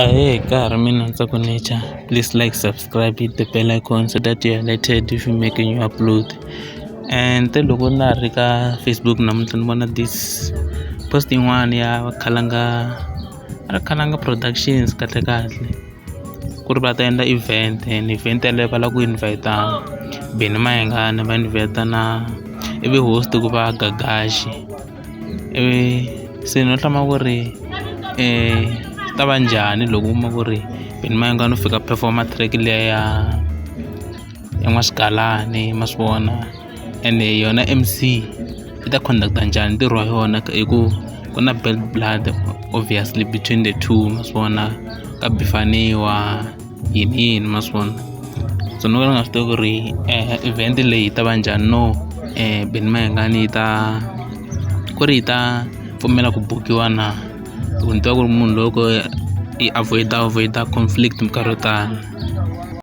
Ahee ka ha ri mina Ntsako Nature please like subscribe hit the bell icon so that you are alerted if we make a new upload. And te loko na ha ri ka Facebook namuntlha ni vona this post yin'wana ya Khalanga a ri Khalanga Productions kahle kahle ku ri va ta endla event and event yaleyo va lava ku invite Benny Mayengani va invite na ivi host ku va Gagashi ivi se no hlamala ku ri swi ta va njhani loko u kuma ku ri Benny Mayengani u fika perform-a track liya ya ya N'waxigalani ma swi vona ene yona M_C yi ta conduct-a njhani ntirho wa yona hi ku ku na bad blood obviously between the two ma swi vona ka bifaniwa yini yini ma swi vona so no ka ni nga swi tivi ku ri event leyi yi ta va njhani no Benny Mayengani yi ta ku ri yi ta pfumela ku bukiwa na hi ku ni tiva ku ri munhu loko i avoid-a avoid-a conflict minkarhi yo tala.